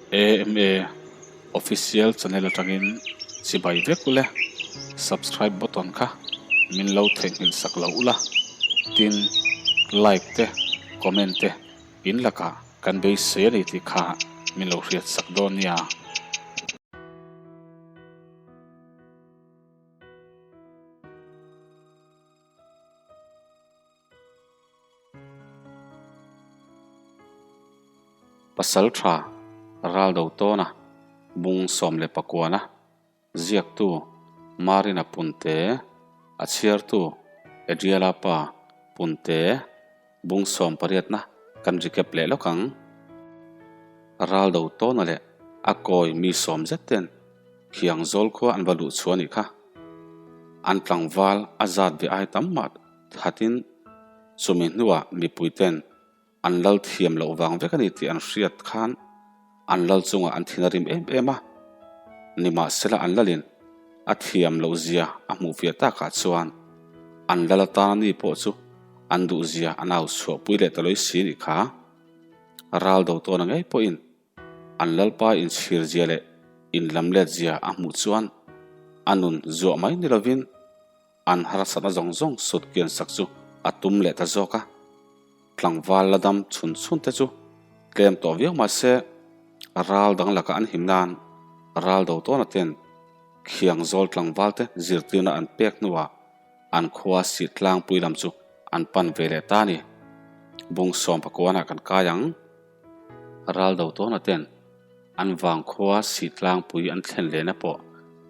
AMA Official channel atangin chibai vek ule, subscribe button kha min lo theihnghilh sak lo ula, tin like te comment te in lakah kan beisei a ni tih kha min lo hriat sak dawn nia. Pasal tha Raldo tawna bung 19-a ziaktu Marina Punte, a chhiartu Adriela pa Punte bung 18-na kan recap leh lawk ang. Raldo tawna leh a kawi mi sawm zet ten khiang zawl khua an va luh chhuah a nih kha. An tlangval a zat ve ai tam mah thatin chumi hnuah mipuiten an lal thiam loh vang vek a ni tih an hriat khan an lal chungah an thin a rim em em a. Nimahsela an lalin a thiam loh zia a hmuh fiah takah chuan an lal atana ni pawh chu an duh zia an au chhuahpui leh ta lawih si nih kha. Ral do tawna ngei pawhin An lalpa inchhir zia leh inlamlet zia a hmuh chuan a nun zuah mai ni lovin an harsatna zawng zawng sut kian sak chu a tum leh ta zawk a. Tlangval la dam chhun chhun te chu tlem tawh viau mah se ral dang laka an him nan ral do tawna ten khiang zawl tlangval te zirtirna an pek hnuah an khua sih tlangpui lam chu an pan ve leh ta a ni. Bung 19 ah kan kai ang. Ral do tawna ten an vangkhua sih tlangpui an thlen lehna pawh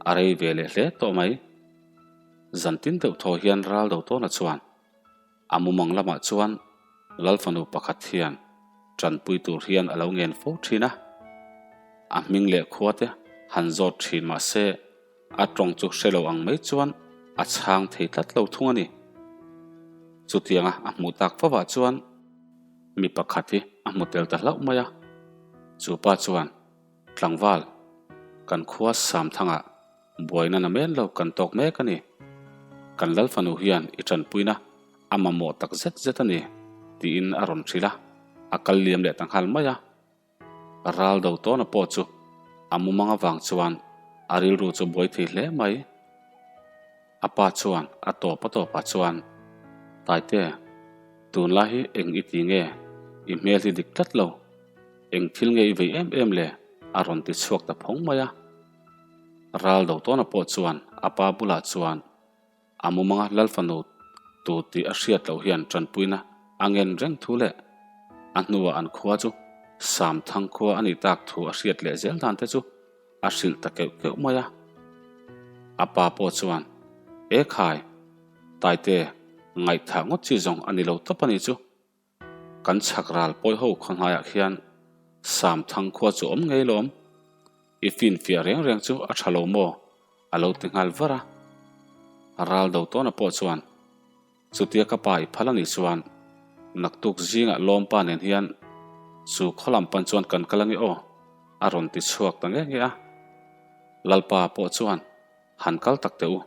a rei ve leh hle tawh mai. Zan tin deuh thaw hian ral do tawna chuan a mumang lamah chuan Lal fanu pakhat hian tanpui tur hian a lo ngen fo thin a. A hming leh khua te han zawt thin mah se a tawng chu hre lo ang mai chuan a chhang thei tlat lo thung a ni. Chutianga a hmuh tak fovah chuan. Mi pakhat hi a hmu tel ta hlauh mai a, chu pa chuan, Tlangval, kan khua Samthangah buaina na men lo kan tawk mek a ni. Kan Lal fanu hian i tanpuina a mamawh tak zet zet a ni, tiin a rawn hrilh a, a kal liam leh ta nghal mai a. Ral do tawna pawh chu a mumang avang chuan a rilru chu buai thei hle mai. A pa chuan a tawp a tawpah chuan, Taite, tunlai hi eng i ti nge? I hmel hi dik tlat lo. Eng thil nge i vei em em le? a rawn ti chhuak ta phawng mai a. Ral do tawna pawh chuan a pa bulah chuan A mumanga Lal fanu tu tih a hriat loh hian tanpuina a ngen reng thu leh a hnuah an khua chu Samthang khua a nih tak thu a hriat leh zel dan te chu a hrilh ta keuh keuh mai a. A pa pawh chuan, E khai, Taite, ngaihthah ngawt chi zawng a ni lo tawp a nih chu. Kan chhak ral pawi ho khaw hnaiah khian Samthang khua chu awm ngei lawm. I finfiah reng reng chu a tha lo maw? a lo ti nghal var a. Ral do tawna pawh chuan, Chutia ka pa i phal a nih chuan naktuk zingah lawmpa nen hian chu khaw lam pan chuan kan kal ange aw, a rawn ti chhuak ta nge nge a. Lalpa pawh chuan, Han kal tak teh u,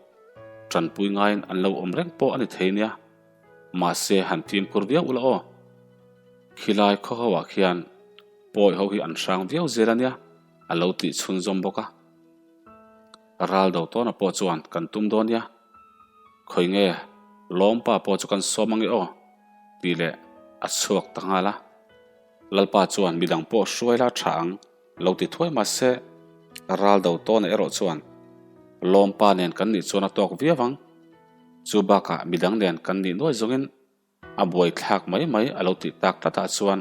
tanpui ngaiin an lo awm reng pawh a ni thei nia. Mahse han fimkhur viau ula aw. Khilai khaw ho ah khian pawi ho hi an hrang viau zel ania a lo tih chhunzawm bawk a. Ral do tawna pawh chuan kan tum dawn nia. Khawi nge lawmpa pawh chu kan sawm ange aw tih leh a chhuak ta nghal a. Lalpa chuan midang pawh hruai la tha ang lo ti thuai mahse ral do tawna erawh chuan lawmpa nen kan nih chuan a tawk viau ang. Chu bakah midang nen kan nih nuai zawngin a buai thlak mai mai a lo tih tak tlatah chuan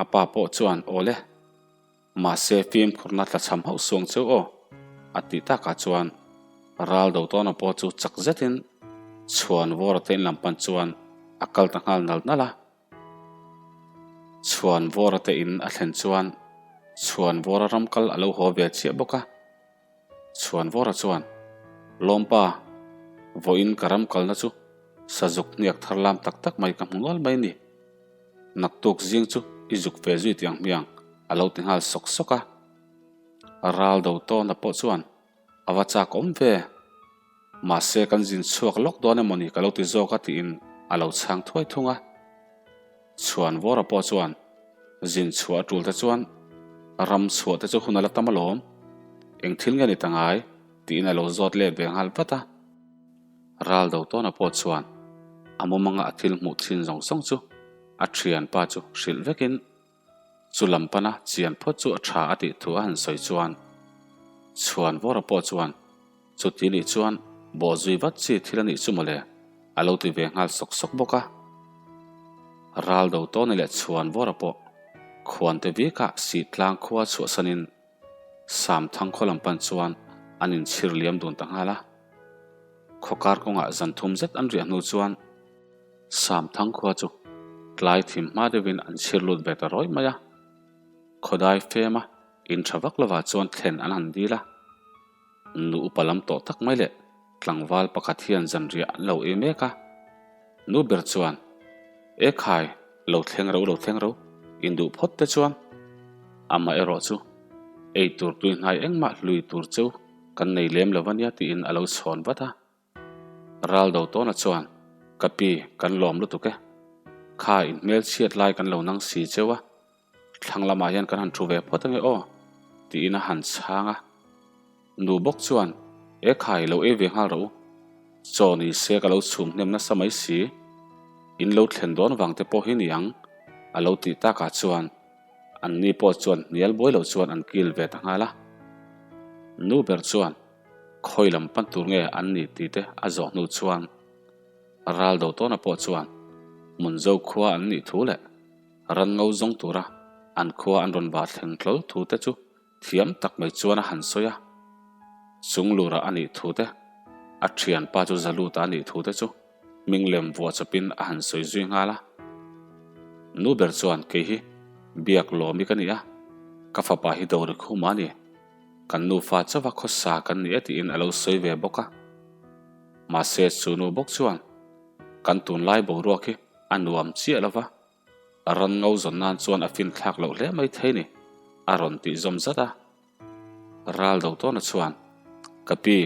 a pa pawh chuan aw le, mahse fimkhurna tlachham hauh suang cheu aw a tih takah chuan ral do tawna pawh chu chak zetin chhuan vawra te in lam pan chuan a kal ta nghal nal nal a. Chhuan vawra te in a thlen chuan chhuan vawra ram kal a lo haw ve chiah bawk a. Chhuanvawra chuan, Lawmpa, vawiin ka ram kalna chu sazuk hniak thar lam tak tak mai ka hmu nual mai ni. Naktuk zing chu i zuk ve zui tiang hmiang a lo ti nghal sawk sawk a. Ral do tawna pawh chuan a va chak awm ve. Mahse kan zin chhuak lawk dawn emaw ni ka lo ti zawk a tiin a lo chhang thuai thung a. Chhuanvawra pawh chuan zin chhuah a tul te chuan Ram chhuah te chu hun a la tam alawm. Eng thil nge ni ta ngai? tiin a lo zawt let ve nghal vat a. Ral do tawna pawh chuan a mumanga a thil hmuh thin zawng zawng chu a thianpa chu hrilh vekin chu lam pana chian phawt chu a tha a tih thu a han sawi chuan chhuan vawra pawh chuan chuti nih chuan bawh zui vat chi thil a nih chu mawle a lo ti ve nghal sawk sawk bawk a. Ral do tawni leh chhuan vawra pawh khuante vikah sih tlang khua chhuahsanin Samthang khaw lam pan chuan an inchhir liam dun ta nghal a. Khawkar kawngah zan thum zet an riah hnu chuan Samthang khua chu tlai thim hma deuhin an chhir lut ve ta rawih mai a. Khawdai fema in tha vak lovah chuan thlen an han dil a. Nu upa lam tawh tak mai leh tlangval pakhat hian zanriah an lo ei mek a. Nu ber chuan, E khai, lo thleng ro, lo thleng ro, in duh phawt te chuan. Amah erawh chu, Ei tur tui hnai engmah hlui tur cheu kan nei lem lo ania tiin a lo chhawn vat a. Ral do tawna chuan, Ka pi, kan lawm lutuk e. Kha in hmelchhiat lai kan lo nang si cheu a, Thlang lamah hian kan han thu ve phawt ange aw, tiin a han chhang a. Nu bawk chuan, E khai, lo ei ve nghal rawh u. Chaw ni se ka lo chhum hnem nasa mai si. In lo thlen dawn vang te pawh hi ni ang, a lo tih takah chuan anni pawh chuan hnial buai lo chuan an kil ve ta nghal a. Nu ber chuan khawi lam pan tur nge an ni tih te a zawh hnu chuan ral do tawna pawh chuan Hmunzo khua an nih thu leh Ran ngo zawng tura an khua an rawn vah thleng hlawl thu te chu thiam tak mai chuan a han sawi a. Chung lura a nih thu te, a thianpa chu Zaluta a nih thu te chu hming lem vuah chawpin a han sawi zui nghal a. Nu ber chuan kei hi biak lawmi ka ni a, ka fapa hi Dawri Khuma a ni, kan nufa chauha khawsa kan ni e tiin a lo sawi ve bawk a. Mahse chu nu bawk chuan kan tunlai boruak hi a nuam chiah lo va, ran ngo zawn nan chuan a fin thlak loh hle mai thei ni, a rawn tih zawm zat a. Ral do tawna chuan, Ka pi,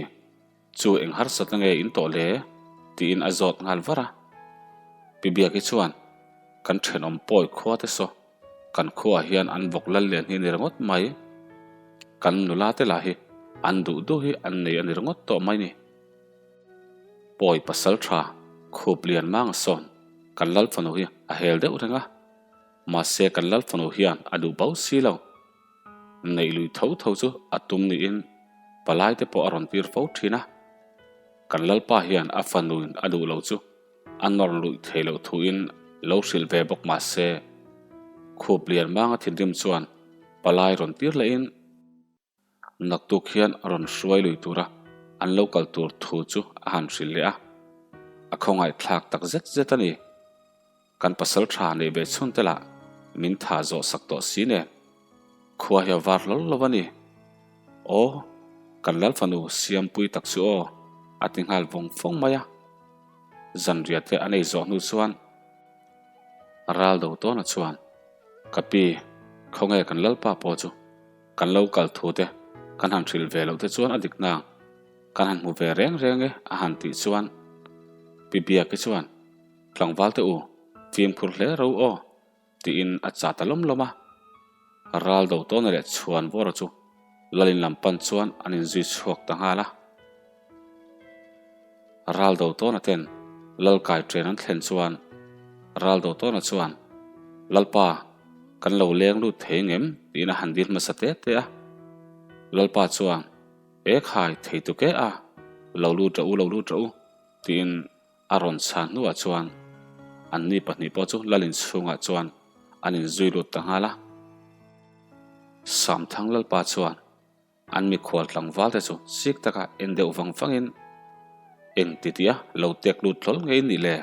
chu eng harsatna nge in tawh le? tiin a zawt nghal var a. Pi Biaki chuan, Kan thenawm pawi khua te saw, kan khuaah hian an vawk lal lian hi a ni ringawt mai. Kan nula te lah hi an duh duh hi an nei a ni ringawt tawh mai ni. Pawi pasal tha khup lian mang a sawn kan lal fanu hi a hel deuh reng a, mahse kan lal fanu hian a duh bo si lo. Neih lui tho tho chu a tum niin palai te pawh a rawn tir fo thin a, kan lalpa hian a fanuin a duh lo chu a nawr luih thei loh thuin lo hrilh ve bawk mahse khup lian mang a thinrim chuan palai rawn tir lehin, Naktuk hian a rawn hruai lui tura an lo kal tur thu chu a han hrilh leh a, a khawngaih thlak tak zet zet a ni. Kan pasal tha neih ve chhun te lah min tha zawh sak tawh si nen, khua hi a var hlawl lo a ni. Aw, kan lal fanu Siampui tak chu aw, a ti nghal vawng vawng mai a. Zanriah te a nei zawh hnu chuan ral do tawna chuan, Ka pi, khawnge kan lalpa pawh chu? Kan lo kal thu te kan han hrilh ve loh te chuan a dik nang kan han hmu ve reng reng e a han tih chuan Pi Biaki chuan Tlangval te u fimkhur hle ro aw tiin a chah ta lawm lawm a. Ral do tawna leh chhuan vawra chu Lalin lam pan chuan an inzui chhuak ta nghal a. Ral do tawna ten Lal kai train an thlen chuan Ral do tawna chuan Lalpa kan lo leng lut thei ngem tiin a han dil hmasa te te a. Lalpa chuan E khai thei tuk e a, lo lut rawh u lo lut rawh u tiin a rawn chhan hnuah chuan anni pahnih pawh chu Lal inchhungah chuan an inzui lut ta nghal a. Samthang Lalpa chuan An mikhual tlangval te chu chik taka en deuh vang vangin, Eng ti tia lo tek lut hlawl ngei nih le?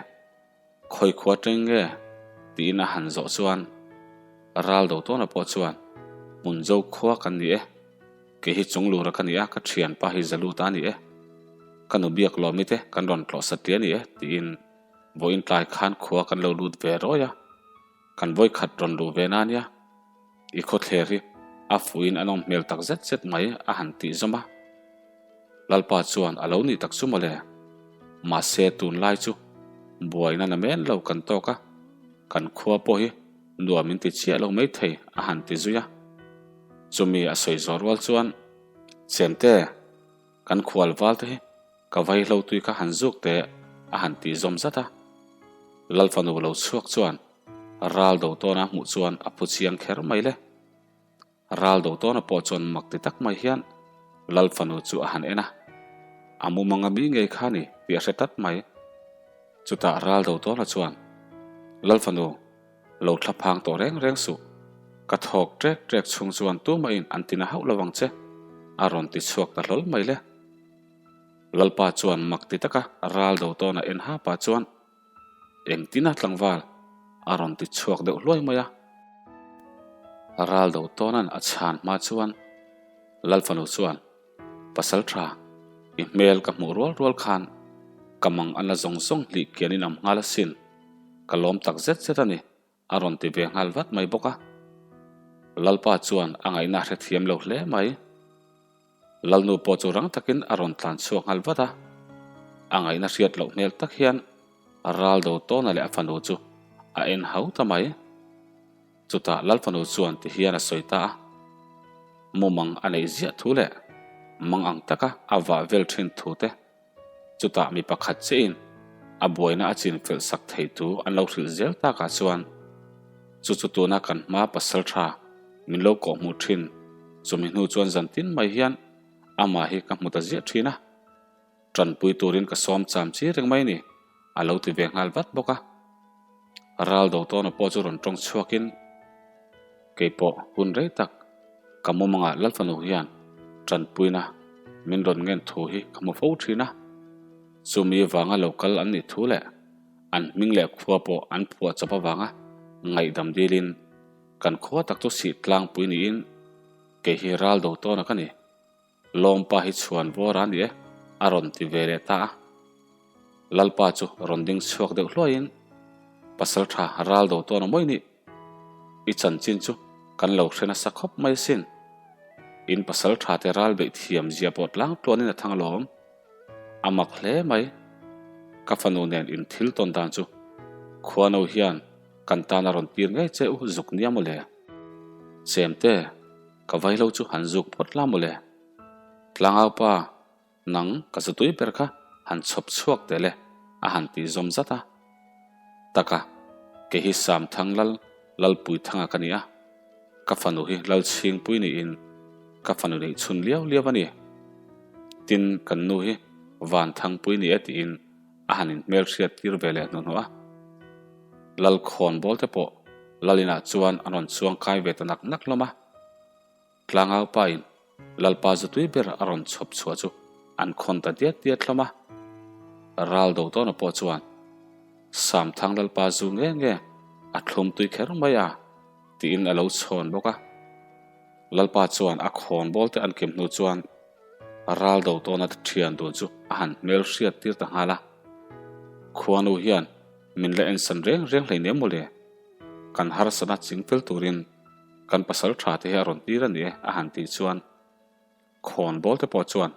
Khawi khua teng nge? tiin a han zawh chuan ral do tawna pawh chuan, Hmunzo khua kan ni e, kei hi Chunglura ka ni a, ka thianpa hi Zaluta a ni e, ka nu biak lawmi te kan rawn tlawh satliah a ni e, tiin vawiin tlai khan khua kan lo lut ve rawi a. Kan vawikhat rawn luh ve na nia, i khawthler hi a fuhin a nawm hmel tak zet zet mai a han tih zawm a. Lalpa chuan a lo nih tak chu mawle. Mahse tunlai chu buaina na men lo kan tawk a, kan khua pawh hi nuam in ti chiah lo mai thei a han ti zui a. Chumi a sawi zawh rual chuan, Chemte, kan khual val te hi ka vaihlo tui kha han zuk teh a han tih zawm zat a. Lalfanu lo chhuak chuan ral do tawna hmuh chuan a phu chiang kher mai le. Ral do tawna pawh chuan mak ti tak mai hian Lalfanu chu a han en a, a mumang a mi ngei kha ni tih a hre tlat mai. Chutah ral do tawna chuan, Lalfanu, Lo thla phang tawh reng reng suh. Ka thawk trek trek chhung chuan tumahin an tina hauh lo ang che, a rawn ti chhuak ta hlawl mai le. Lalpa chuan mak ti taka ral do tawn a en ha pah chuan, Engtin a tlangval? a rawn ti chhuak deuh hluai mai a. Ral do tawnan a chhan hma chuan Lalfanu chuan, Pasal tha, i hmel ka hmuh rual rual khan ka mang a na zawng zawng hlih kian in am nghal asin, ka lawm tak zet zet a ni, a rawn ti ve nghal vat mai bawk a. Lalpa chuan a ngaihna a hrethiam lo hle mai. Lalnu pawh chu rang takin a rawn tlan chhuak nghal vat a, a ngaihna hriat loh hmel tak hian ral do tawna leh a fanu chu a en hau ta mai. Chutah Lalfanu chuan ti hian a sawi ta a, Mumang a neih ziah thu leh mang ang taka a vah vel thin thu te, chutah mi pakhat chiahin a buaina a chin felh sak thei thu an lo hrilh zel takah chuan chu chu tuna kan hma pasal tha min lo kawhhmuh thin chumi hnu chuan zantin mai hian amah hi ka hmu ta ziah thin a. Tanpui turin ka sawm cham chi reng mai ni, a lo ti ve nghal vat bawk a. Ral do tawna pawh chu rawn tawng chhuakin, Keipawh hun rei tak ka mumangah Lalfanu hian tanpuina min rawn ngen thu hi ka hmu fo thin a. Chumi vanga lo kal an nih thu leh an hming leh khua pawh an phuah chawp avanga ngaihdam dilin kan khua tak chu sih tlangpui niin kei hi ral do tawna ka ni. Lawmpa hi chhuan vawr a ni e, a rawn ti ve leh ta a. Lalpa chu rawn ding chhuak deuh hluaiin, Pasal tha ral do tawn a mawi nih, i chanchin chu kan lo hre nasa khawp mai asin. In pasal tha te ral beih thiam zia pawh tlang tluanin a thang alawm. A mak hle mai. Ka fanu nen in thil tawn dan chu khuano hian kan tan a rawn tir ngei che u zuk nia mawle. Chemte. Ka vaihlo chu han zuk phawt la mawle. Tlangau pa, nang ka zutui ber kha han chhawp chhuak teh le, a han tih zawm zat a. Taka, kei hi Samthang Lal, Lalpuithanga ka ni a. Ka fanu hi Lalchhingpui niin ka fanu neih chhun liau liau a ni. Tin, kan nu hi Vanthangpui ni e tiin a han inhmelhriat tir ve leh hnuhnawh a. Lalkhawnbawl te pawh Lalinah chuan an rawn chuang kai ve ta nak nak hlawm a. Tlangau pain Lalpa zutui ber a rawn chhawp chhuah chu an khawn ta diat diat hlawm a. Ral do tawna pawh chuan, Samthang Lalpa zu nge nge a thlum tui kher mai a, tiin a lo chhawn bawk a. Lalpa chuan a khawnbawl te an kim hnu chuan ral do tawna thian dun chu a han hmel hriat tir ta nghal a. Khuanu hian min la ensan reng reng hleinem mawle. Kan harsatna ching fel turin kan pasal tha te hi a rawn tir a ni e a han tih chuan khawnbawl te pawh chuan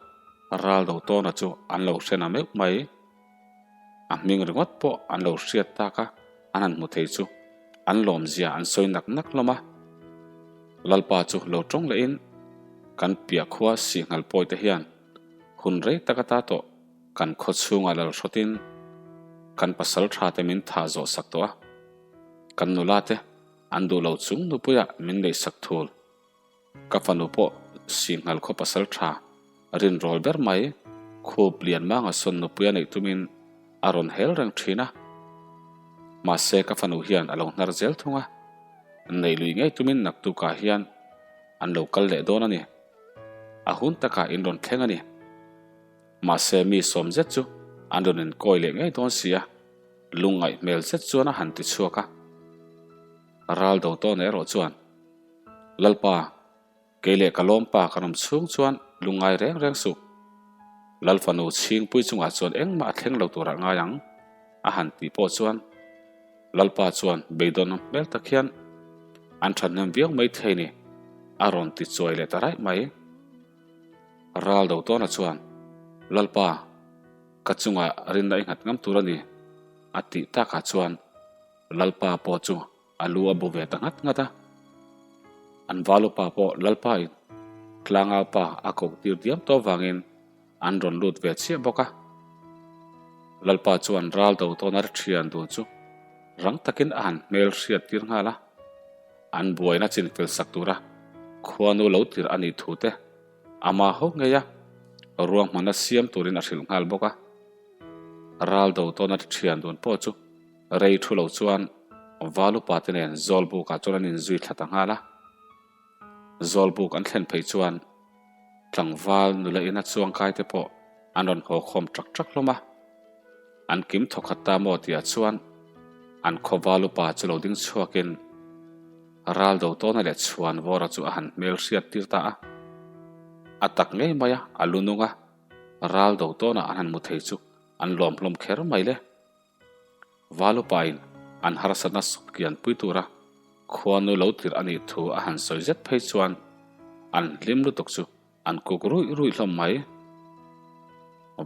ral do tawna chu an lo hre na meuh mai. A hming ringawt pawh an lo hriat tak a, an han hmu thei chu an lawmzia an sawi nak nak hlawm a. Lalpa chu lo tawng lehin kan piah khua Sihngal pawi te hian hun rei tak ata tawh kan khaw chhungah lal hrawtin kan pasal tha te min thah zawh sak tawh a, kan nula te an duh lo chung nupuiah min neih sak thul. Ka fanu pawh Sihngal khaw pasal tha rinrawl ber mai khup lian manga sawn nupui a neih tumin a rawn hel reng thin a. Mahse ka fanu hian a lo hnar zel thung a, neih lui ngei tumin naktukah hian an lo kal leh dawn a ni. A hun takah in rawn thleng a ni. Mahse mi sawm zet chu an rawn inkawi leh ngei dawn si a, lungngaih hmel zet chuan a han ti chhuak a. Ral do tawn erawh chuan, Lalpa, kei leh ka lawmpa kan awm chhung chuan lungngai reng reng suh. Lalfanu chhingpui chungah chuan engmah a thleng lo turah ngai ang, a han tih pawh chuan Lalpa chuan beidawn hmel tak hian an thahnem viau mai thei ni, a rawn ti chuai leh ta raih mai. Ral do tawna chuan, Lalpa, ka chungah rinna i nghat ngam tur a ni, a tih takah chuan Lalpa pawh chu a lu a bu ve ta nghat nghat a. An valupa pawh Lalpa in tlangau pa a koh tir diam tawh vangin an rawn lut ve chiah bawk a. Lalpa chuan ral do tawn a thian dun chu rang takin a han hmel hriat tir nghal a. An buaina chinfel sak tura khuanu lo tir a nih thu te ama ho ngei a ruahmanna siam turin a hrilh nghal bawk a. Ral do tawn a thian dun pawh chu rei thu lo chuan Valupa te nen Zawlbukah chuan an inzui thla ta nghal a. Zawlbuk an thlen phei chuan tlangval nula ina chuangkai te pawh an rawn haw khawm ṭak ṭak hlawm a. An kim thawkhat ta maw tihah chuan an khaw Valupa chu lo ding chhuakin ral do tawna leh chhuan vawra chu a han hmel hriat tir ta a. A tak ngei mai a, a lu nung a, ral do tawna an han hmu thei chu an lawm hlawm kher mai le. Valupain an harsatna sukkian pui tura khuanu lo tirh a nih thu a han sawi zet phei chuan an hlim lutuk chu an kuk ruih ruih hlawm mai.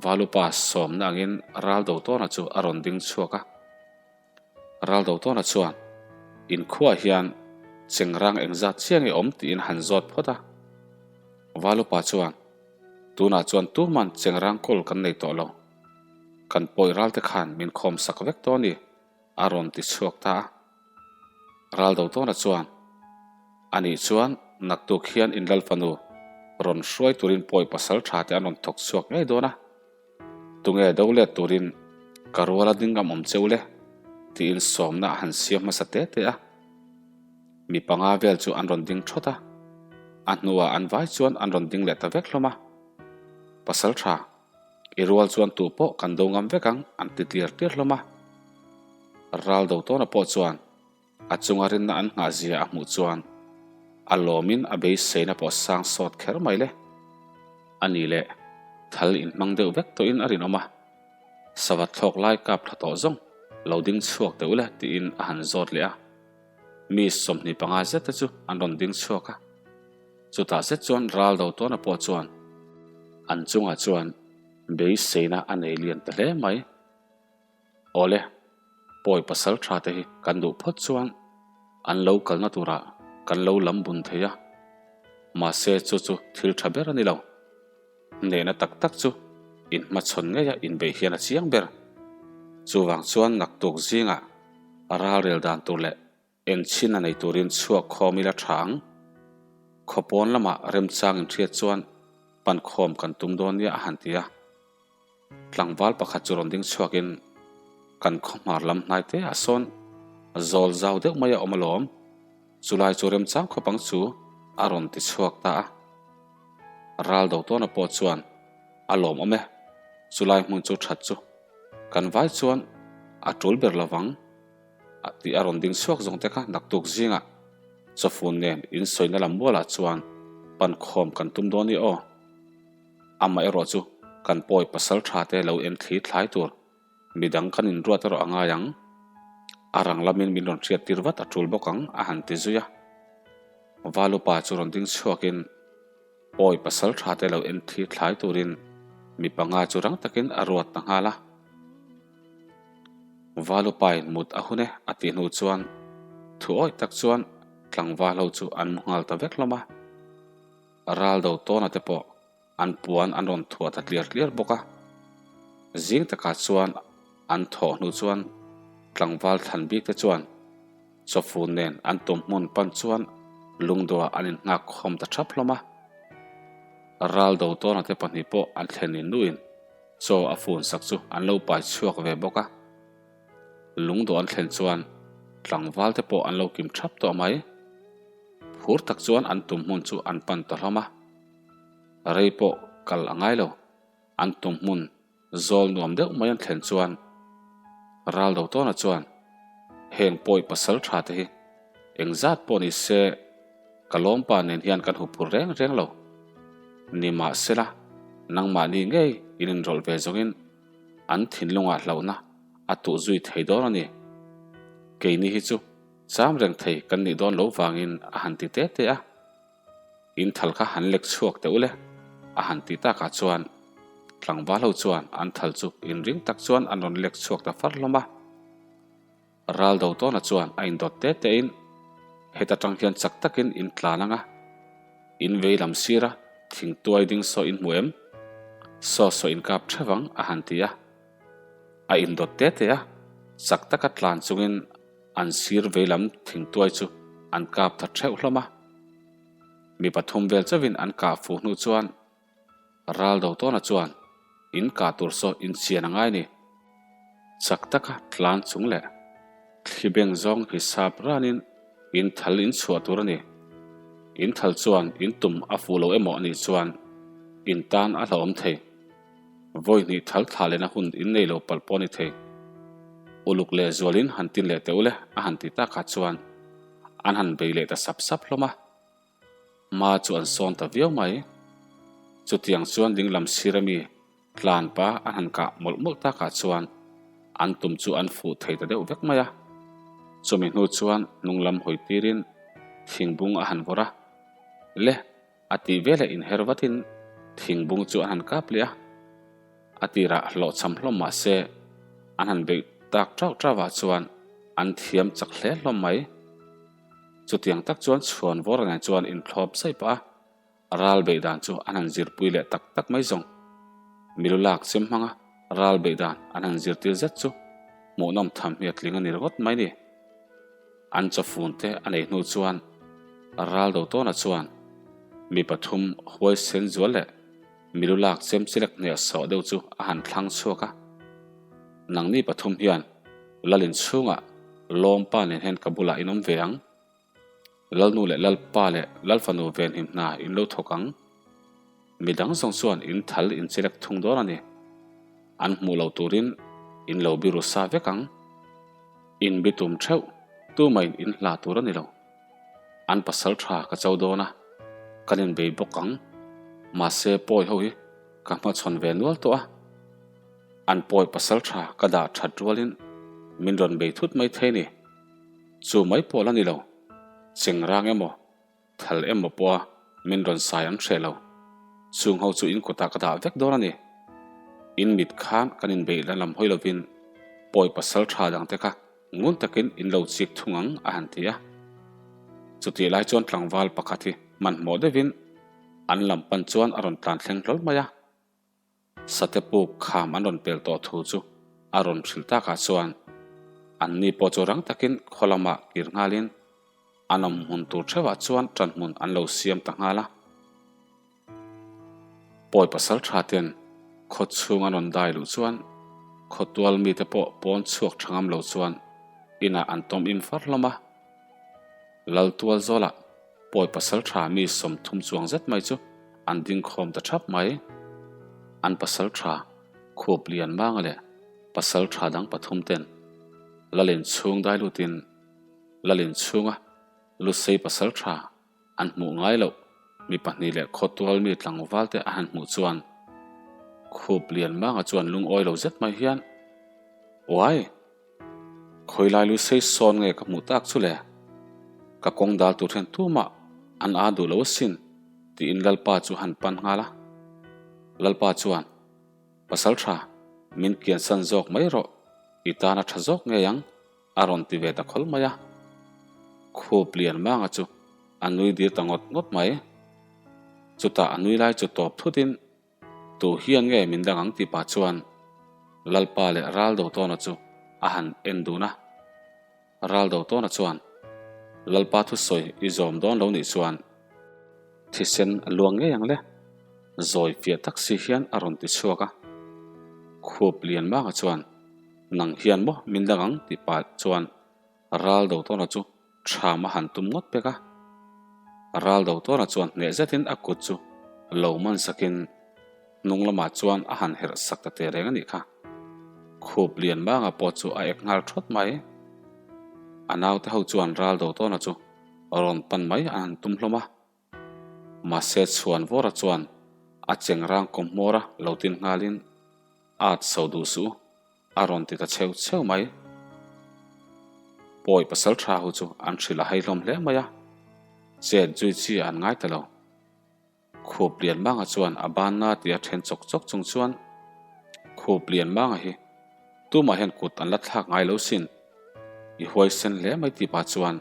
Valupa sawmna angin Raldotawna chu a rawn ding chhuak a. Raldotawna chuan Inkhuaah hian chengrang engzat chiah nge awm tiin han zawt phawt a. Valupa chuan Tunah chuan tuman chengrang kawl kan nei tawh lo. Kan pawi ral te khan min khawm sak vek tawh a ni, a rawn ti chhuak ta a. Ral do tawna chuan, A nih chuan naktuk hian in lal fanu rawn hruai turin pawi pasal tha te an rawn thawk chhuak ngei dawn a. Tunge do let turin ka ruala ding ngam awm cheu le? tiin sawmna a han siam hmasa te te a. Mi panga vel chu an rawn ding thawt a, a hnuah an vai chuan an rawn ding leh ta vek hlawm a. Pasal tha. I rual chuan tu pawh kan do ngam vek ang an ti tlir tlir hlawm a. Ral do tawna pawh chuan a chunga rinna an nghah zia a hmuh chuan a lawmin a beiseina pawh sang sawt kher mai le. A ni leh thal inhmang deuh vek tawhin a rinawm a, savat thlawk lai kap thla tawh zawng lo ding chhuak deuh le tiin a han zawt leh a. Mi 25 zet te chu an rawn ding chhuak a. Chutah zet chuan ral do tawna pawh chuan an chungah chuan beiseina a nei lian ta hle mai. Awle, pawi pasal tha te hi kan duh phawt chuan an lo kalna turah kan lo lam bun thei a, mahse chu chu thil tha ber a ni lo. Hnehna tak tak chu inhmachhawn ngeia inbeih hian a chiang ber. Chuvang chuan naktuk zingah ralrel dan tur leh Enchhin a nei turin chhuak khawm ila tha ang. Khawpawn lamah remchang inhriat chuan pan khawm kan tum dawn nia a han ti a. Tlangval pakhat chu rawn ding chhuakin kan khawhmar lam hnai te ah sawn zawl zau deuh mai a awm alawm. Chulai chu remchang khawp ang chu a rawn ti chhuak ta a. Ral do tawna pawh chuan a lawm awm e, chulai hmun chu that chu kan vai chuan a tul ber lovang. A tih a rawn ding chhuak zawng te kha naktuk zingah chawfun nen insawina lam mualah chuan pan khawm kan tum dawn i aw. Amah erawh chu kan pawi pasal tha te lo en thli thlai tur midang kan inruat erawh a ngai ang. A rang lamin min rawn hriat tir vat a tul bawk ang a han ti zui a. Valupa chu rawn ding chhuakin pawi pasal tha te lo en thli thlai turin mi panga chu rang takin a ruat ta nghal a. Valupain mut a hun e a tih hnu chuan thu awih tak chuan tlangval ho chu an mu nghal ta vek hlawm a. Ral do tawna te pawh an puan an rawn thuah ta tliar tliar bawk a. Zing takah chuan an thawh hnu chuan tlangval thlan bik te chuan chawfun nen an tum hmun pan chuan lungdawhah an innghak khawm ta thap hlawm a. Ral do tawna te pahnih pawh an thlen in nuin Chaw a fun sak chu an lo pai chhuak ve bawk a. Lungdawh an thlen chuan tlangval te pawh an lo kim thap tawh mai. Phur tak chuan an tum hmun chu an pan ta hlawm a. Rei pawh kal a ngai lo. An tum hmun zawl nuam deuh mai an thlen chuan Raldo tawna chuan heng pawi pasal tha te hi engzat pawh ni se Ka lawmpa nen hian kan huphur reng reng lo. Nimahsela, nangmahni ngei in inrawlh ve zawngin an thinlungah hlauhna a tuh zui thei dawn a ni. Keini hi chu cham reng thei kan nih dawn lo vangin a han ti te te a. In thal kha han lek chhuak teh ule a han ti takah chuan tlangval ho chuan an thal chu inring tak chuan an rawn lek chhuak ta far hlawm a. Ral do tawna chuan a indawt te te in. Heta tang hian chak takin in tlan ang a, in vei lam sir a, thing tuai ding saw in hmu em? Saw saw in kap theuh ang, a han ti a. A indawt te te a, chak taka tlan chungin an sir vei lam thing tuai chu an kap tha theuh hlawm a. Mi pathum vel chauhin an kah fuh hnu chuan Ral do tawna chuan in kah tur saw in chian a ngai ni. Chak taka tlan chung leh thli beng zawng hi sap ranin in thal in chhuah tur a ni. In thal chuan in tum a fuh lo emaw anih chuan in tan a hlauhawm thei. Vawi hnih thal thlah lehna hun in nei lo palh pawh a ni thei. Uluk leh zualin han tin leh teh ule a han ti takah chuan an han bei leh ta sap sap hlawm a. Hma chu an sawn ta viau mai. Chutiang chuan dinglam sir ami tlan pa an han kah mawlh mawlh takah chuan an tum chu an fuh thei ta deuh vek mai a. Chumi hnu chuan hnunglam hawi tirin thingbung a han vawrh a, Le! a tih veleh inher vatin thingbung chu an han kap leh a. A tirah hlawhchham hlawm mah se an han beih tak tauh tauhah chuan an thiam chak hle hlawm mai. Chutiang tak chuan chhuan vawr nen chuan inthlawp zai pah a, ral beih dan chu an han zirpui leh tak tak mai zawng. Milu lak chem hmanga ral beih dan an han zirtir zet chu hmuhnawm tham hi a tling a ni ringawt mai ni. An chawfun te a nei hnu chuan ral do tawna chuan mi pathum huaisen zual leh milu lak chem chilek hneh sawh deuh chu a han thlang chhuak a. Nangni pathum hian Lalin chhungah Lawmpa nen hian ka bulah in awm ve ang. Lalnu leh Lalpa leh Lalfanu venhim hna in lo thawk ang. Midang zawng chuan in thal in chelek thung dawn a ni. An hmuh lo turin in lo biru sa vek ang. In bitum theuh tumahin in hla tur a ni lo. An pasal tha ka cho dawn a, kan inbei bawk ang. Mahse pawi ho hi ka hmachhawn ve nual tawh a. An pawi pasal tha ka dah that rualin min rawn bei thut mai thei ni. Chu mai pawh la ni lo, chengrang emaw, thal emaw pawha min rawn sai an hreh lo. Chung ho chu in kutah ka dah vek dawn a ni. In mit khan kan inbeih la lam hawi lovin pawi pasal tha dangte kha ngun takin in lo chik thung ang a han ti a. Chutih lai chuan tlangval pakhat hi hmanhmawh deuhin an lam pan chuan a rawn tlan thleng hlawl mai a. Sate puk kham an rawn pel tawh thu chu a rawn hrilh takah chuan anni pawh chu rang takin khaw lamah kir nghalin an awm hmun tur theuhah chuan ṭanhmun an lo siam ta nghal a. Pawi pasal tha ten khaw chhung an rawn dai luh chuan khaw tual mite pawh pawn chhuak tha ngam lo chuan inah an tawm im far hlawm a. Lal tual zawlah pawi pasal tha mi 30 chuang zet mai chu an ding khawm ta thap mai. An pasal tha khup lian manga leh pasal tha dang pathum ten Lalin chhung dai lutin Lalin chhunga Lusei pasal tha an hmuh ngai loh mi pahnih leh khawtual mi tlangval te a han hmuh chuan khup lian manga chuan lungawi lo zet mai hian, Uai! Khawilai lu sei sawn nge ka hmuh tak chu le? Ka kawng dal tur hian tumah an a duh lo asin tiin Lalpa chu han pan nghal a. Lalpa chuan, Pasal tha, min kiansan zawk mai rawh, i tan a tha zawk ngei ang a rawn ti ve ta khawl mai a. Khup lian manga chu a nui dir ta ngawt ngawt mai. Chutah a nui lai chu tawp thutin Tu hian nge min dang ang tih pah chuan Lalpa leh Raldotawna chu a han en dun a. Raldotawna chuan Lalpa thusawi i zawm dawn lo nih chuan thisen a luang ngei ang le, zawi fiah tak si hian a rawn ti chhuak a. Khup lian manga chuan Nang hian maw min dang ang tih pah chuan Raldotawna chu Ṭham a han tum ngawt pek a. Raldotawna chuan hneh zetin a kut chu lo man sakin hnung lamah chuan a han herh sak ta teh reng a nih kha. Khup lian manga pawh chu a ek nghal ṭhawt mai. A naute ho chuan Raldotawna chu rawn pan mai an han tum hlawm a. Mahse Chhuanvawra chuan a chengrang kawm hmawra lo tin nghalin at so duh suh a rawn ti ta chheu chheu mai. Pawi pasal tha ho chu an hrilh a hai hlawm hle mai a, chet zui chi an ngai ta lo. Khup lian manga chuan a banna tia then chawk chawk chung chuan Khup lian manga hi tumah hian kut an la thlak ngai lo sin, i huaisen hle mai tih pah chuan.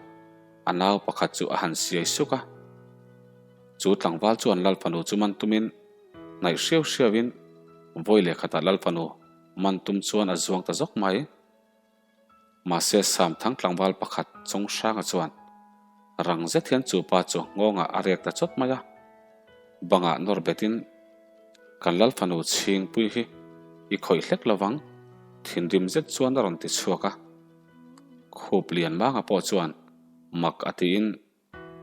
A nau pakhat chu a han siai suk a. Chu tlangval chuan Lal fanu chu man tumin hnaih hriau hriauin vawi leh khatah Lal fanu man tum chuan a zuang ta zawk mai. Mahse Samthang tlangval pakhat chawng hranga chuan rang zet hian chu pa chu nghawngah a rek ta chawt mai a. Bangah nawr betin kan Lal fanu chhingpui hi i khawih hlek lovang thinrim zet chuan a rawn ti chhuak a. Khup lian manga pawh chuan mak a tiin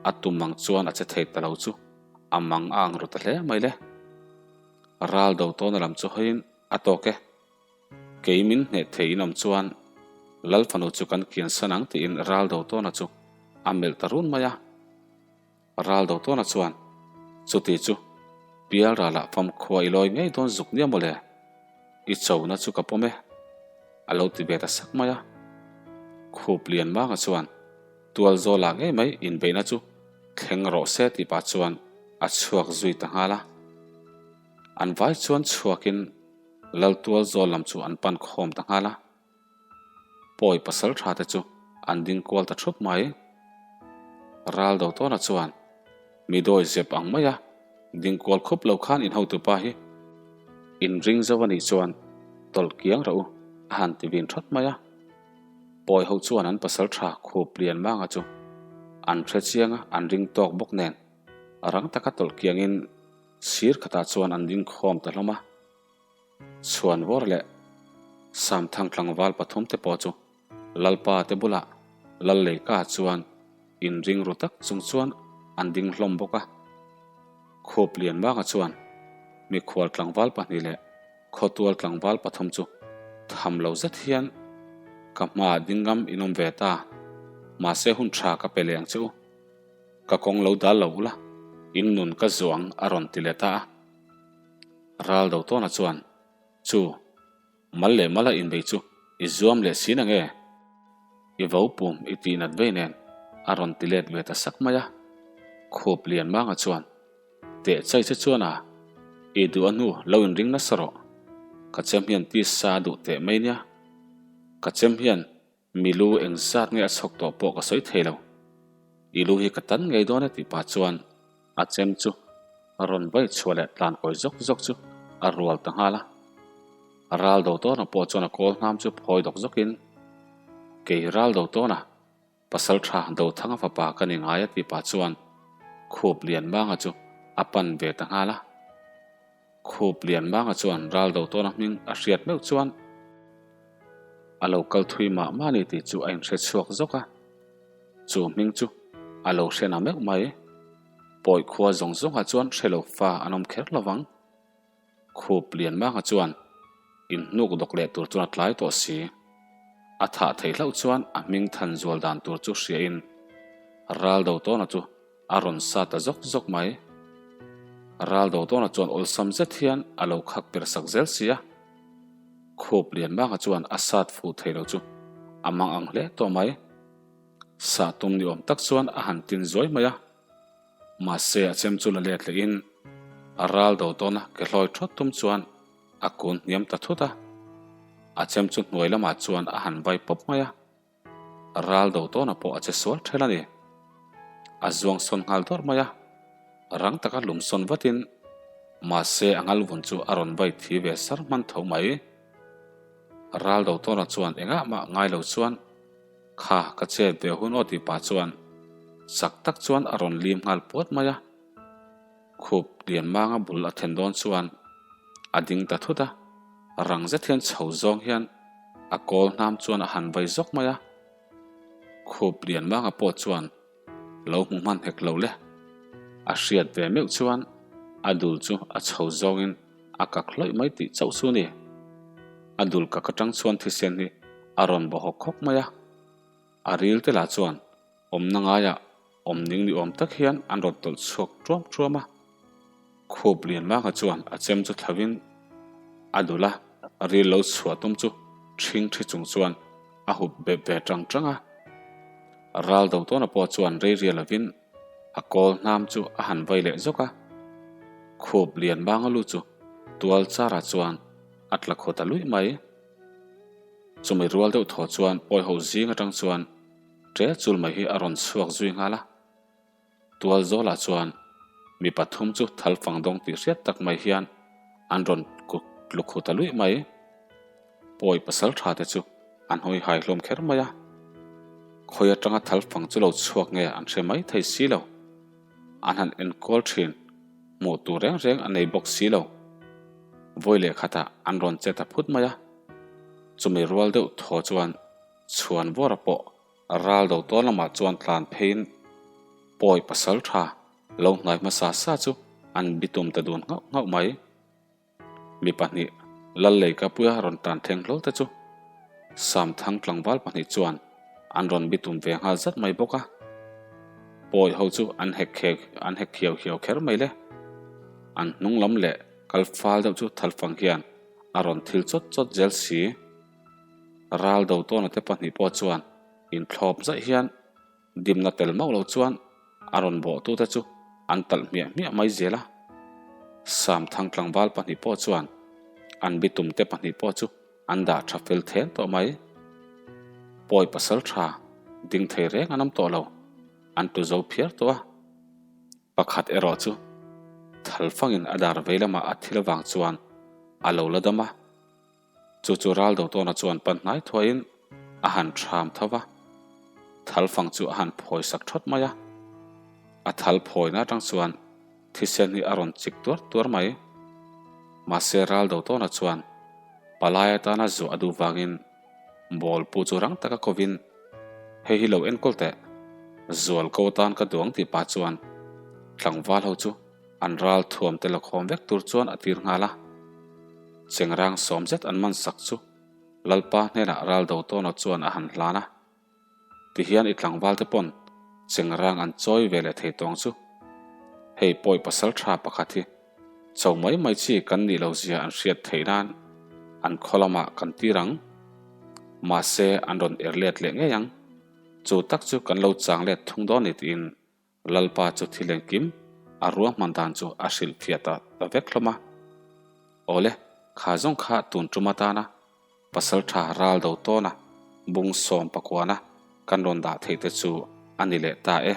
a tum ang chuan a che thei ta lo chu a mang a ang ru ta hle mai le. Ral do tawna lam chu hawiin a tawk e. Kei min hneh thei in awm chuan Lal fanu chu kan kian san ang tiin ral do tawna chu a melh ta run mai a. Ral do tawna chuan chuti chu pial ralah famkhua i lawi ngei dawn zuk nia mawle. I chona chu ka pawm e, a lo ti ve ta sak mai a. Khup lian manga chuan tual zawlah ngei mai inbeihna chu thleng rawh se tih pah chuan a chhuak zui ta nghal a. An vai chuan chhuakin lal tual zawl lam chu an pan khawm ta nghal a. Pawi pasal tha te chu an ding kual ta thup mai. Ral do tawna chuan mi dawi zep ang mai a ding kual khup lo khan in hotupa hi in ring zo a nih chuan tawlh kiang rawh u a han ti vin thawt mai a. Pawi ho chuan an pasal tha khup lian manga chu an hre chiang a, an ring tawk bawk nen rang taka tawlh kiangin sir khatah chuan an ding khawm ta hlawm a. Chhuanvawr leh Samthang tlangval pathum te pawh chu Lalpa te bulah Lal Leika chuan inring ru tak chung chuan an ding hlawm bawk a. Khup Lianmanga chuan mikhual tlangval pahnih leh khawtual tlangval pathum chu tham lo zet hian ka hmaah ding ngam in awm ve ta, mahse hun tha ka pe leh ang che u. Ka kawng lo dal lo ula, in nun ka zuang a rawn ti leh ta a. Ral do tawna chuan, Chu, mal leh mala inbei chu i zuam leh si na nge? I vo pum i tih nat vei nen a rawn ti let ve ta sak mai a. Khup lian manga chuan, Teh chai che chuan a, i duh a hnu lo inring nasa rawh. Ka chem hian tisa a duh teh mai nia. Ka chem hian Mi lu eng zat nge a chhawk tawh pawh ka sawi thei lo. I lu hi ka tan ngei dawn e tih pah chuan a chem chu a rawn vai chhuah leh tlan kawi zawk zawk chu a rual ta nghal a. Ral do tawna pawh chuan a kawl hnam chu phawi dawk zawkin, Kei ral do tawna pasal tha Dothanga fapa ka ni ngai a tih pah chuan khup lian manga chu a pan ve ta nghal a. Khup lian manga chuan ral do tawna hming a hriat meuh chuan a lo kal thui mah mah ni tih chu a inhre chhuak zawk a, chu hming chu a lo hre na meuh mai. Pawi khua zawng zawngah chuan hre lo fa an awm kher lo vang. Khup lian manga chuan inhnuk dawk leh tur chuan a tlai tawh si. A thah theih hlauh chuan a hming than zual dan tur chu hriain ral do tawna chu A rawn sa ta zawk zawk mai. Ral do tawna chuan awlsam zet hian a lo khak per sak zel si a. Khup lian manga chuan a sat fuh thei lo chu a mang ang hle tawh mai. Sah tum ni awm tak chuan a han tin zuai mai a. Mahse a chem chu la let lehin a ral do tawna ke hlawi thawt tum chuan a kun hniam ta thut a. A chem chu hnuai lamah chuan a han vai pawp mai a. Ral do tawna pawh a che sual ṭhel a ni. A zuang sawn nghal dawrh mai a, rang taka lum sawn vatin mahse a ngal vun chu a rawn vai thi ve sar hman tho mai. Ral do tawna chuan engah mah ngai lo chuan kha ka chet ve hun aw tih pah chuan chak tak chuan a rawn lim nghal puat mai a. Khup lian manga bul a then dawn chuan a ding ta thut a, rang zet hian chho zawng hian a kawl hnam chuan a han vai zawk mai a. Khup lian manga pawh chuan lo hmu hman hek lo le. A hriat ve meuh chuan a dul chu a chho zawngin a kak hlawih mai tih chauh chu a ni. A dul kak atang chuan thisen hi a rawn baw hawk hawk mai a. A ril te lah chuan awmna ngaiah Awm ning ni awm tak hian an rawn tawlh chhuak ṭuam ṭuam a. Khup lian manga chuan a chem chu thlavin a dul a, ril lo chhuah tum chu ṭhing ṭhi chung chuan a hup bep ve ṭang ṭang a. Ral do tawna pawh chuan rei ria lovin a kawl hnam chu a han vai leh zawk a. Khup lian manga lu chu tual charah chuan a tla khaw ta luih mai. Chumi rual deuh thaw chuan pawi ho zing aṭang chuan. ṭe chul mai hi a rawn chhuak zui nghal a. Tual zawlah chuan mi pathum chu thal fang dawng tih hriat tak mai hian an rawn kut lukhu ta luih mai. Pawi pasal tha te chu an hawi hai hlawm kher mai a. Khawi atanga thal fang chu lo chhuak nge an hre mai thei si lo. An han enkawl thin, hmuh tur reng reng a nei bawk si lo. Vawi leh khatah an rawn che ta phut mai a. Chumi rual deuh thaw chuan chhuan vawra pawh Ral do tawn lamah chuan tlan pheiin pawi pasal tha lo hnai hmasa sa chu an bitum ta dun nghauh nghauh mai. Mi pahnih Lal Leikapuia rawn tan thleng hlawl te chu Samthang tlangval pahnih chuan an rawn bitum ve nghal zat mai bawk a. Pawi ho chu an hek khek an hek khiau khiau kher mai le. An hnung lam leh kal fal deuh chu thalfang hian a rawn thil chawt chawt zel si. Ral do tawna te pahnih pawh chuan inthlawp zaih hian dimna tel mauh lo chuan a rawn bawhtute chu an talh hmiah hmiah mai zel a. Samthang tlangval pahnih pawh chuan an bitum te pahnih pawh chu an dah tha fel then tawh mai. Pawi pasal tha ding thei reng an awm tawh lo, an tu zo phiar tawh a. Pakhat erawh chu thalfangin a dar vei lamah a thil avang chuan a lo la dam a. Chu chu ral do tawna chuan pan hnai thuaiin a han ṭham tho va, thalfang chu a han phawi sak ṭhawt mai a. A thal phawina aṭang chuan thisen hi a rawn chik tuar tuar mai. Mahse ral do tawna chuan palai atana zuah a duh vangin ball pu chu rang taka kovin, Hei hi lo enkawl teh, zual ko atan ka duang tih pah chuan tlangval ho chu An ral thuam te la khawm vek tur chuan a tir nghal a. Chengrang sawm zet an man sak chu Lalpa hnenah ral do tawna chuan a han hlan a. Tihian i tlangval te pawn chengrang an chawi ve leh thei tawng chu. Hei pawi pasal tha pakhat hi cho mai mai chi kan nih lo zia an hriat theih nan an khaw lamah kan tir ang. Mahse an rawn er let leh ngei ang. Chu tak chu kan lo chang let thung dawn ni tiin Lalpa chu thil engkim a ruahman dan chu a hrilhfiah ta ta vek hlawm a. Awle, kha zawng kha tun tum atana pasaltha ral do tawna bung sawm pakuana kan rawn dah theih te chu a ni leh ta e.